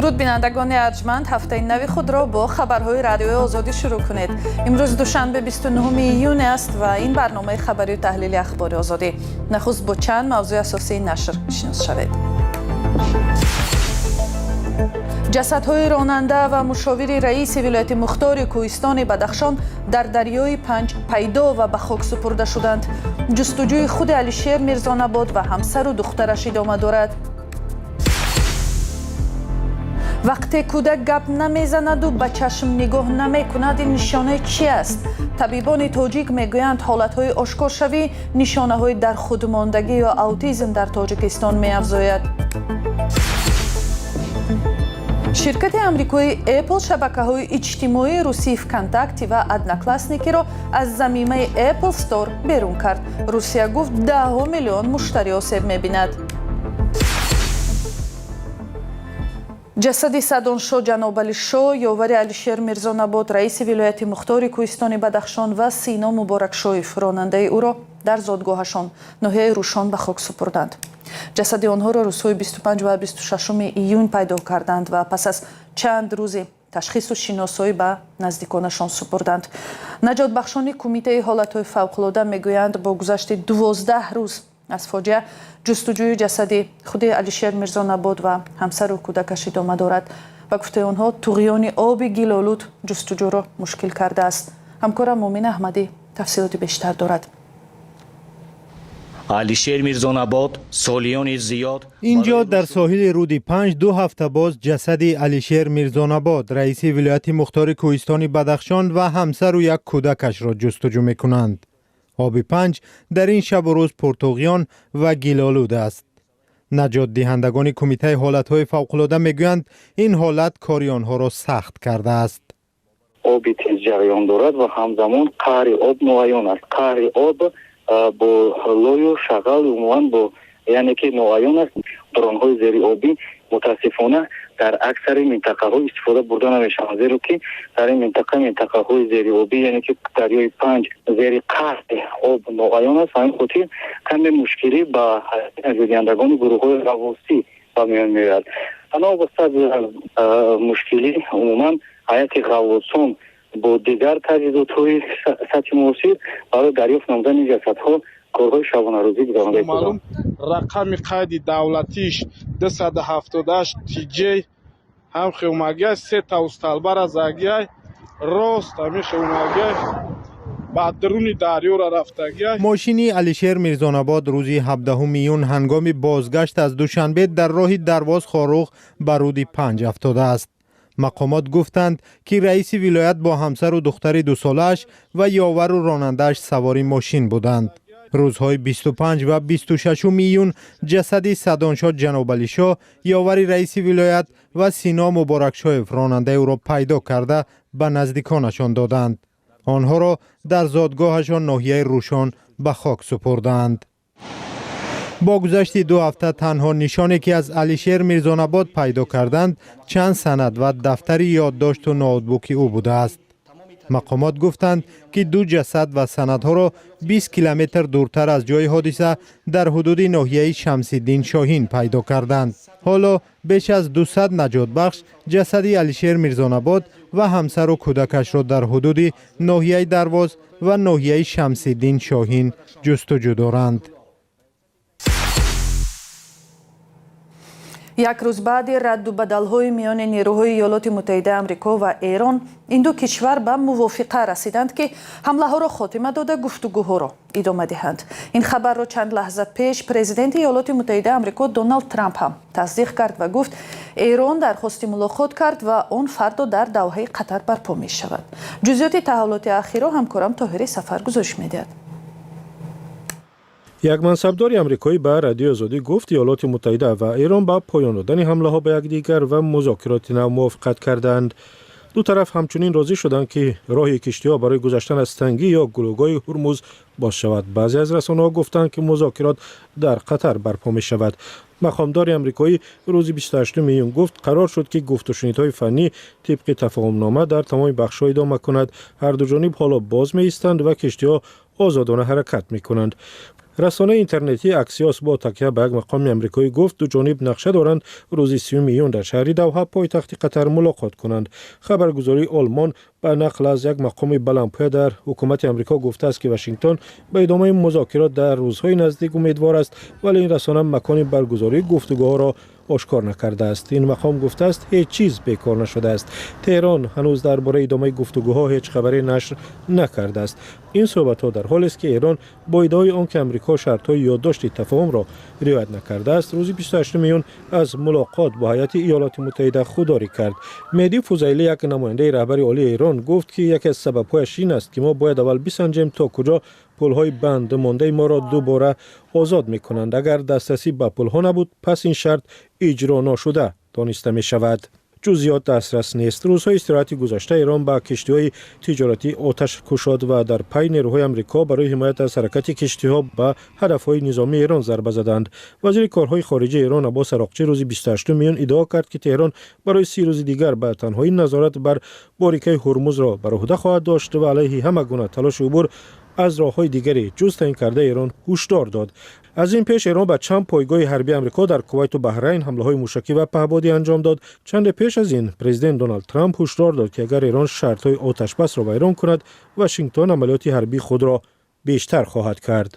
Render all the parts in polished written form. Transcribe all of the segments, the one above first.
Дуруд, бинандагони арҷманд. Ҳафтаи нави худро бо хабарҳои Радиои Озодӣ шурӯъ кунед. Имрӯз душанбе, 29 июн аст ва ин барномаи хабарию таҳлили Ахбори Озодӣ. Нахуст бо чанд мавзӯи асосии нашр шинос шавед. Ҷасадҳои ронанда ва мушовири раиси вилояти мухтори кӯҳистони Бадахшон дар дарёи Панҷ пайдо ва ба хок супурда шуданд. Ҷустуҷӯи худи Алишер Мирзонабод ва ҳамсару духтараш идома дорад. Вақте кӯдак гап намезанаду ба чашм нигоҳ намекунад, ин нишонаи чи аст? Табибони тоҷик мегӯянд, ҳолатҳои ошкоршавӣ нишонаҳои дар худмондагӣ ё аутизм дар Тоҷикистон меафзояд. Ширкати амрикои Apple шабакаҳои иҷтимоии русии Вконтакте ва Одноклассникиро аз замимаи Apple Store берун кард. Русия гуфт, даҳҳо миллион муштарӣ осеб мебинад. Ҷасади Садоншо Ҷанобалишо, ёвари Алишер Мирзонабод, раиси вилояти мухтори кӯҳистони Бадахшон, ва Сино Муборакшоев, ронандаи ӯро, дар зодгоҳашон, ноҳияи Рӯшон, ба хок супурданд. Ҷасади онҳоро рӯзҳои 25 ва 26 июн пайдо карданд ва пас аз чанд рӯзи ташхису шиносоӣ ба наздиконашон супурданд. Наҷотбахшони Кумитаи ҳолатҳои фавқулода мегӯянд, бо гузашти 12 рӯз аз фоҷиа ҷустуҷӯи ҷасади худи Алишер Мирзонабод ва ҳамсару кӯдакаш идома дорад. Ба гуфтаи онҳо, туғёни оби гилолуд ҷустуҷӯро мушкил кардааст. Ҳамкорам Мумин Аҳмадӣ тафсилоти бештар дорад. Алишер Мирзонабод солиёни зиёд Ин ҷо, дар соҳили руди Панҷ, 2 ҳафта боз ҷасади Алишер Мирзонабод, раиси вилояти мухтори кӯҳистони Бадахшон, ва ҳамсару як кӯдакашро ҷустуҷӯ мекунанд. Оби Панҷ дар ин шабу рӯз пуртуғён ва гилолуд аст. Наҷотдиҳандагони Кумитаи ҳолатҳои фавқулода мегӯянд, ин ҳолат кори онҳоро сахт кардааст. Оби тезҷараён дорад ва ҳамзамон қаъри об ноаён аст. Қаъри об бо лою шағал, умуман бо, яъне ки, ноаён аст. Дронҳои зериобӣ, мутаассифона, дар аксари минтақаҳо истифода бурда намешаванд, зеро ки дар ин минтақа, минтақаҳои зериобӣ, яъне ки дарёи Панҷ, зери қаъри об ноаён аст. Ҳамин хотир каме мушкилӣ ба наҷотдиҳандагони гурӯҳҳои ғаввосӣ ба миён меояд. Новобаста аз мушкилӣ, умуман ҳайати ғаввосон бо дигар таҷҳизотҳои сатҳи муосир барои дарёфт намудани ҷасадҳо корҳои шабонарӯзӣ гузаронда. Маълум, рақами қайди давлатиш 278 тж ҳам хеумагиай, сета усталбара загиай, рост ҳамин хеумагиай, ба дуруни дарёра рафтагиай. Мошини Алишер Мирзонабод рӯзи 17 июн ҳангоми бозгашт аз Душанбе дар роҳи Дарвоз Хоруғ ба руди Панҷ афтодааст. Мақомот гуфтанд, ки раиси вилоят бо ҳамсару духтари дусолааш ва ёвару ронандааш савори мошин буданд. Рӯзҳои 25 ва 26 июн ҷасади Садоншоҳ Ҷанобалишоҳ, ёвари раиси вилоят, ва Сино Муборакшоев, ронандаи ӯро, пайдо карда, ба наздиконашон доданд. Онҳоро дар зодгоҳашон, ноҳияи Рӯшон, ба хок супурданд. Бо гузашти 2 ҳафта танҳо нишоне, ки аз Алишер Мирзонабод пайдо карданд, чанд санад ва дафтари ёддошту ноутбуки ӯ будааст. Мақомот гуфтанд, ки ду ҷасад ва санадҳоро 20 километр дуртар аз ҷои ҳодиса, дар ҳудуди ноҳияи Шамсиддин Шоҳин пайдо карданд. Ҳоло беш аз 200 наҷотбахш ҷасади Алишер Мирзонабод ва ҳамсару кӯдакашро дар ҳудуди ноҳияи Дарвоз ва ноҳияи Шамсиддин Шоҳин ҷустуҷӯ доранд. Як рӯз баъди радду бадалҳои миёни нерӯҳои Иёлоти Муттаҳидаи Амрико ва Эрон, ин ду кишвар ба мувофиқа расиданд, ки ҳамлаҳоро хотима дода, гуфтугӯҳоро идома диҳанд. Ин хабарро чанд лаҳза пеш президенти Иёлоти Муттаҳидаи Амрико Доналд Трамп ҳам тасдиқ кард ва гуфт, Эрон дархости мулоқот кард ва он фардо дар Давҳаи Қатар барпо мешавад. Ҷузъиёти таҳаввулоти ахирро ҳамкорам Тоҳири Сафар гузориш медиҳад. Як мансабдори амрикоӣ ба Радиои Озодӣ гуфт, Иёлоти Муттаҳида ва Эрон ба поён додани ҳамлаҳо ба якдигар ва музокироти нав мувофиқат карданд. Ду тараф ҳамчунин розӣ шуданд, ки роҳи киштиҳо барои гузаштан аз тангӣ ё гулӯгоҳи Ҳурмуз боз шавад. Баъзе аз расонаҳо гуфтанд, ки музокирот дар Қатар барпо мешавад. Мақомдори амрикоӣ рӯзи 28 июн гуфт, қарор шуд, ки гуфтушунидҳои фаннӣ тибқи тафоҳумнома дар тамоми бахшҳо идома кунад. Ҳар ду ҷониб ҳоло боз меистанд ва киштиҳо озодона ҳаракат мекунанд. Расонаи интернетии Аксиос бо такя ба як мақоми амрикоӣ гуфт, ду ҷониб нақша доранд рӯзи 30 июн дар шаҳри Давҳа, пойтахти Қатар, мулоқот кунанд. Хабаргузории Олмон ба нақл аз як мақоми баландпоя дар ҳукумати Амрико гуфтааст, ки Вашингтон ба идомаи музокирот дар рӯзҳои наздик умедвор аст, вале ин расона макони баргузории гуфтугӯҳоро ошкор накардааст. Ин мақом гуфтааст, ҳеҷ чиз бекор нашудааст. Теҳрон ҳанӯз дар бораи идомаи гуфтугӯҳо ҳеҷ хабаре нашр накардааст. Ин суҳбатҳо дар ҳолест, ки Эрон бо иддаои он ки Амрико шартҳои ёддошти тафоҳумро риоят накардааст, рӯзи 28 июн аз мулоқот бо ҳайати Иёлоти Муттаҳида худдорӣ кард. Меҳдӣ Фузайлӣ, як намояндаи раҳбари олии Эрон, гуфт, ки яке аз сабабҳояш ин аст, ки мо бояд аввал бисанҷем, то куҷо пулҳои банд мондаи моро дубора озод мекунанд. Агар дастрасӣ ба пулҳо набуд, пас ин шарт иҷро ношуда дониста мешавад. Ҷузъиёт дастрас нест. Рӯзҳои истироҳати гузашта Эрон ба киштиҳои тиҷоратӣ оташ кушод ва дар пай нерӯҳои Амрико барои ҳимоят аз ҳаракати киштиҳо ба ҳадафҳои низомии Эрон зарба заданд. Вазири корҳои хориҷаи Эрон Аббос Ароқчӣ рӯзи 28 июн иддао кард, ки Теҳрон барои 30 рӯзи дигар ба танҳоӣ назорат бар борикаи Ҳурмузро бар уҳда хоҳад дошт ва алайҳи ҳама гуна талоши убур аз роҳҳои дигаре ҷуз таъин кардаи Эрон ҳушдор дод. Аз ин пеш Эрон ба чанд пойгоҳи ҳарбии Амрико дар Кувайту Баҳрайн ҳамлаҳои мушакӣ ва паҳбодӣ анҷом дод. Чанде пеш аз ин президент Доналд Трамп ҳушдор дод, ки агар Эрон шартҳои оташбасро вайрон кунад, Вашингтон амалиёти ҳарбии худро бештар хоҳад кард.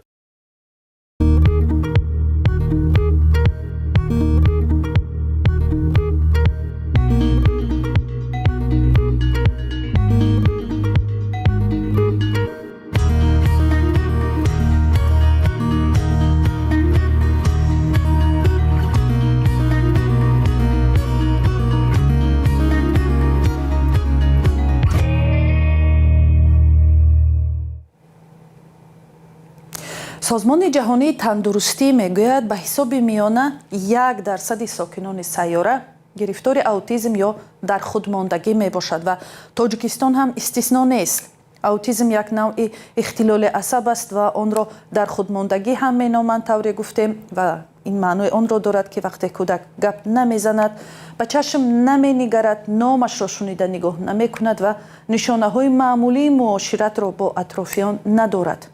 Созмони Ҷаҳонии Тандурустӣ мегӯяд, ба ҳисоби миёна 1% сокинони сайёра гирифтори аутизм ё дар худмондагӣ мебошад ва Тоҷикистон ҳам истисно нест. Аутизм як навъи ихтилоли асаб аст ва онро дар худмондагӣ ҳам меноманд, тавре гуфтем, ва ин маънои онро дорад, ки вақте кӯдак гап намезанад, ба чашм наменигарад, номашро шунида нигоҳ намекунад ва нишонаҳои маъмулии муоширатро бо атрофиён надорад.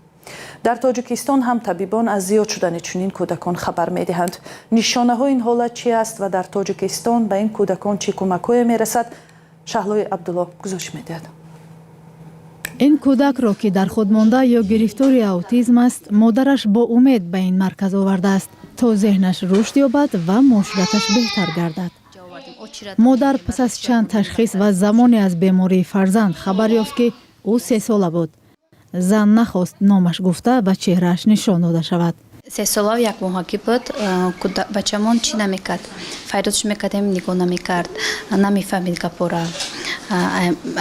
Дар Тоҷикистон ҳам табибон аз зиёд шудани чунин кӯдакон хабар медиҳанд. Нишонаҳои ин ҳолат чи аст ва дар Тоҷикистон ба ин кӯдакон чӣ кӯмакҳое мерасад, Шаҳлои Абдулло гузориш медиҳад. Ин кӯдакро, ки дар худмонда ё гирифтори аутизм аст, модараш бо умед ба ин марказ овардааст, то зеҳнаш рушд ёбад ва муошираташ беҳтар гардад. Модар пас аз чанд ташхис ва замоне аз бемории фарзанд хабар ёфт, ки ӯ 3сола буд. Зан нахост номаш гуфта ва чеҳрааш нишон дода шавад. 3 солаву 1 моҳагӣ буд, бачамон чӣ намекард. Фарёдш мекардем, нигоҳ намекард, намефаҳмид гапора.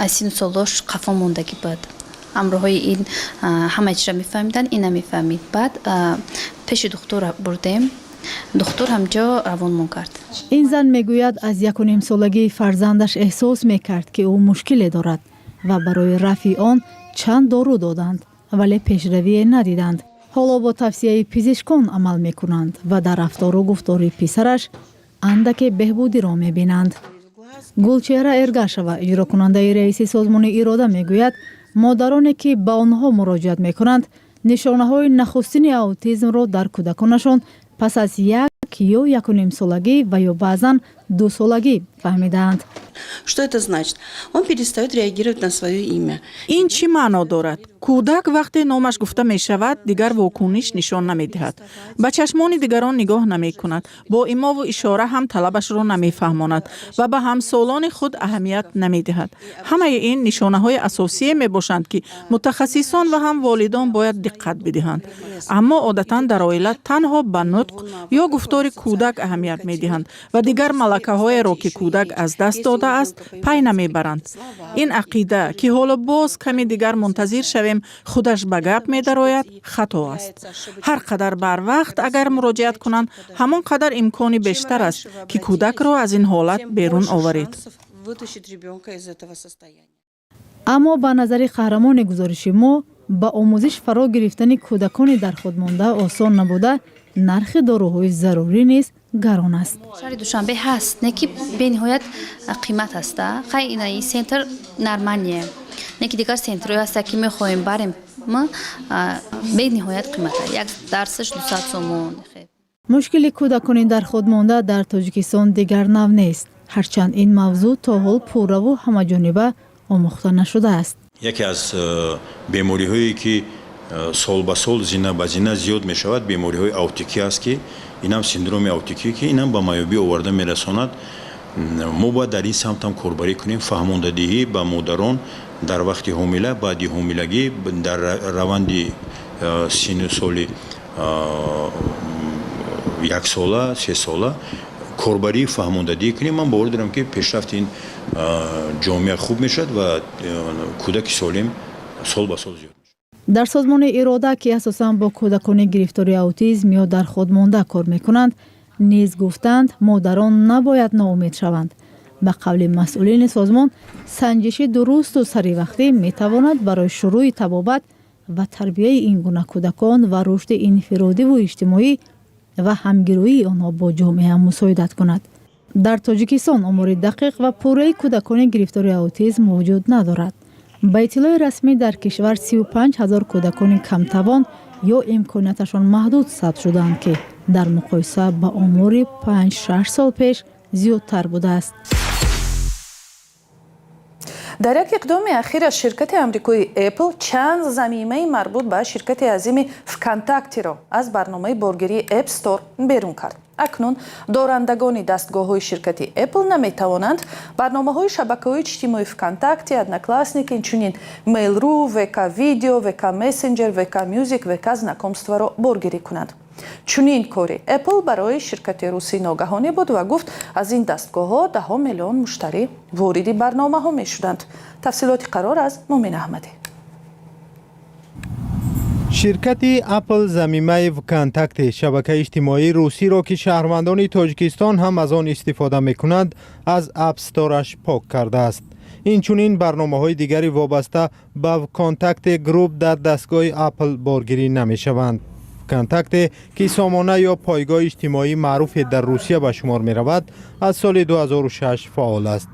Аз сину солош қафо мондагӣ буд. Ҳамроҳои ин ҳама чизро мефаҳмиданд, ин намефаҳмид. Баъд пеши духтур бурдем, духтур ҳамҷо равонмон кард. Ин зан мегӯяд, аз 1,5 солагии фарзандаш эҳсос мекард, ки ӯ мушкиле дорад ва барои рафъи он чанд дору доданд, вале пешравие надиданд. Ҳоло бо тавсияи пизишкон амал мекунанд ва дар рафтору гуфтори писараш андаке беҳбудиро мебинанд. Гулчеҳра Эргашова, иҷрокунандаи раиси созмони Ирода, мегӯяд, модароне ки ба онҳо муроҷиат мекунанд, нишонаҳои нахустини аутизмро дар кӯдаконашон пас аз 1 ё 1,5 солагӣ ва ё баъзан 2 солагӣ фаҳмидаанд. Что это значит? Он перестает реагировать на свое имя. Ин чӣ маъно дорад? Кӯдак вақте номаш гуфта мешавад, дигар вокуниш нишон намедиҳад, ба чашмони дигарон нигоҳ намекунад, бо имову ишора ҳам талабашро намефаҳмонад ва ба ҳамсолони худ аҳамият намедиҳад. Ҳамаи ин нишонаҳои асосие мебошанд, ки мутахассисон ва ҳам волидон бояд диққат бидиҳанд. Аммо одатан дар оила танҳо ба нутқ ё гуфтори кӯдак аҳамият медиҳанд ва дигар малакаҳоеро, ки кӯдак аз даст додааст, пай намебаранд. Ин ақида, ки ҳоло боз каме дигар мунтазир шавем, худаш ба гап медарояд, хато аст. Ҳар қадар барвақт агар муроҷиат кунанд, ҳамон қадар имкони бештар аст, ки кӯдакро аз ин ҳолат берун оваред. Аммо ба назари қаҳрамони гузориши мо, ба омӯзиш фаро гирифтани кӯдакони дар худ монда осон набуда. Нархи доруҳои зарурӣ низ гарон аст. Шаҳри Душанбе ҳаст, не ки бениҳоят қимат аста. Хай, ина ин центр нормальный, не ки дигар центрҳое ҳаста, ки мехоҳем барем, бениҳоят қимата, як дарсаш 200 сомон. Мушкили кӯдакони дар худ монда дар Тоҷикистон дигар нав нест, ҳарчанд ин мавзӯъ то ҳол пурраву ҳамаҷониба омӯхта нашудааст. Яке аз бемориҳое, ки сол ба сол, зина ба зина зиёд мешавад, бемориҳои аутикӣ аст, ки инам синдроми аутикӣ, ки инам ба маёбӣ оварда мерасонад. Мо бояд дар ин самт ҳам корбарӣ кунем, фаҳмондадиҳӣ ба модарон дар вақти ҳомила, баъди ҳомилагӣ, дар раванди сину соли яксола, сесола корбарии фаҳмондадиҳӣ кунем. Ман бовар дорам, ки пешрафти ин ҷомеа хуб мешавад ва кӯдаки солим сол ба сол зиёд. Дар созмони «Ирода», ки асосан бо кӯдакони гирифтори аутизм ё дар худ монда кор мекунанд, низ гуфтанд, модарон набояд ноумед шаванд. Ба қавли масъулини созмон, санҷиши дурусту саривақтӣ метавонад барои шурӯъи табобат ва тарбияи ин гуна кӯдакон ва рушди инфиродиву иҷтимоӣ ва ҳамгироии онҳо бо ҷомеа мусоидат кунад. Дар Тоҷикистон омори дақиқ ва пурраи кӯдакони гирифтори аутизм вуҷуд надорад. Ба иттилои расмӣ, дар кишвар 35 ҳазор кӯдакони камтавон ё имконияташон маҳдуд сабт шудаанд, ки дар муқоиса ба омори 5-6 сол пеш зиёдтар будааст. Дар як иқдоми ахир аз ширкати амрикои Apple чанд замимаи марбут ба ширкати азими ВКонтактеро аз барномаи боргирии App Store берун кард. Акнун дорандагони дастгоҳҳои ширкати Apple наметавонанд барномаҳои шабакаҳои иҷтимоии ВКонтакте, Одноклассники, инчунин Mail.ru, ВК Видео, ВК Мессенджер, ВК Мюзик, ВК Знакомстваро боргирӣ кунанд. Чунин кори Apple барои ширкати русӣ ногаҳонӣ буд ва гуфт, аз ин дастгоҳҳо даҳо миллион муштарӣ вориди барномаҳо мешуданд. Тафсилоти қарор аз Мумин Аҳмадӣ. Ширкати Apple замимаи ВКонтакте, шабакаи иҷтимоии русиро, ки шаҳрвандони Тоҷикистон ҳам аз он истифода мекунанд, аз App Store-аш пок кардааст. Инчунин барномаҳои дигари вобаста ба ВКонтакте Групп дар дастгоҳи Apple боргирӣ намешаванд. ВКонтакте, ки сомона ё пойгоҳи иҷтимоии маъруфе дар Русия ба шумор меравад, аз соли 2006 фаъол аст.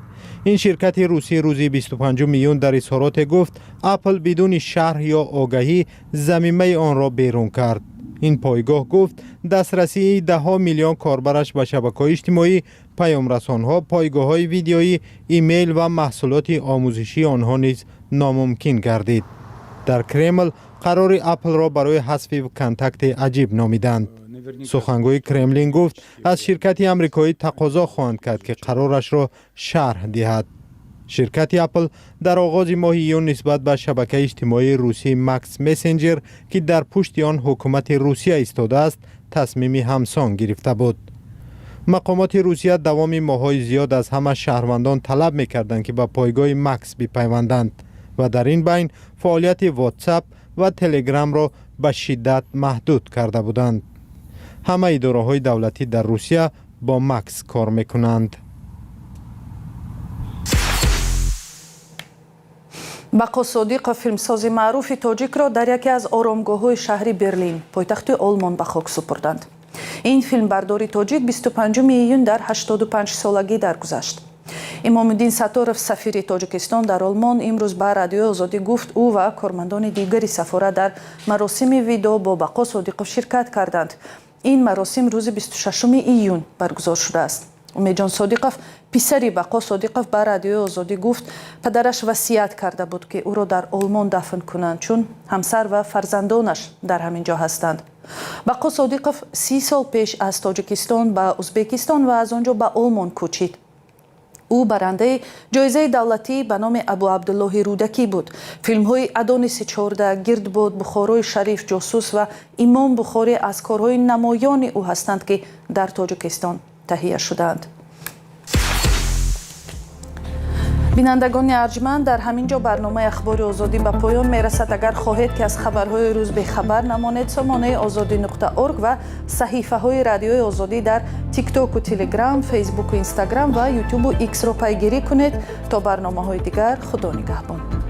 Ин ширкати русӣ рӯзи 25 июн дар изҳороте гуфт, Apple бидуни шарҳ ё огаҳӣ замимаи онро берун кард. Ин пойгоҳ гуфт, дастрасии даҳҳо миллион корбараш ба шабакаҳои иҷтимоӣ, паёмрасонҳо, пойгоҳҳои видеоӣ, имейл ва маҳсулоти омӯзишии онҳо низ номумкин гардид. Дар Кремл қарори Аплро барои ҳазфи ВКонтакте аҷиб номиданд. Сухангӯи Кремлин гуфт, аз ширкати амрикоӣ тақозо хоҳанд кард, ки қарорашро шарҳ диҳад. Ширкати Apple дар оғози моҳи июн нисбат ба шабакаи иҷтимоии русии Макс Мессенджер, ки дар пушти он ҳукумати Русия истодааст, тасмими ҳамсон гирифта буд. Мақомоти Русия давоми моҳҳои зиёд аз ҳама шаҳрвандон талаб мекарданд, ки ба пойгоҳи Макс бипайванданд ва дар ин байн фаъолияти WhatsApp ва Телеграмро ба шиддат маҳдуд карда буданд. Ҳама идораҳои давлатӣ дар Русия бо Макс кор мекунанд. Бақо Содиқов, филмсози маъруфи тоҷикро, дар яке аз оромгоҳҳои шаҳри Берлин, пойтахти Олмон, ба хок супурданд. Ин филмбардори тоҷик 25 июн дар 85 солагӣ даргузашт. Имомуддин Сатторов, сафири Тоҷикистон дар Олмон, имрӯз ба Радиои Озодӣ гуфт, ӯ ва кормандони дигари сафорат дар маросими видоъ бо Бақо Содиқов ширкат карданд. Ин маросим рӯзи 26 июн баргузор шудааст. Умедҷон Содиқов, писари Бақо Содиқов, ба Радиои Озодӣ гуфт, падараш васият карда буд, ки ӯро дар Олмон дафн кунанд, чун ҳамсар ва фарзандонаш дар ҳамин ҷо ҳастанд. Бақо Содиқов 30 сол пеш аз Тоҷикистон ба Узбекистон ва аз он ҷо ба Олмон кӯчид. Ӯ барандаи ҷоизаи давлатӣ ба номи Абу Абдуллоҳи Рӯдакӣ буд. Филмҳои Адониси чорда, Гирдбод, Бухорои шариф, Ҷосус ва Имом Бухорӣ аз корҳои намоёни ӯ ҳастанд, ки дар Тоҷикистон таҳия шудаанд. Бинандагони арҷманд, дар ҳамин ҷо барномаи Ахбори Озодӣ ба поён мерасад. Агар хоҳед, ки аз хабарҳои рӯз бехабар намонед, сомонаи озодӣ.орг ва саҳифаҳои Радиои Озодӣ дар Тиктоку Телеграм, Фейсбуку Инстаграм ва Ютубу Иксро пайгирӣ кунед. То барномаҳои дигар, Худо нигаҳбон.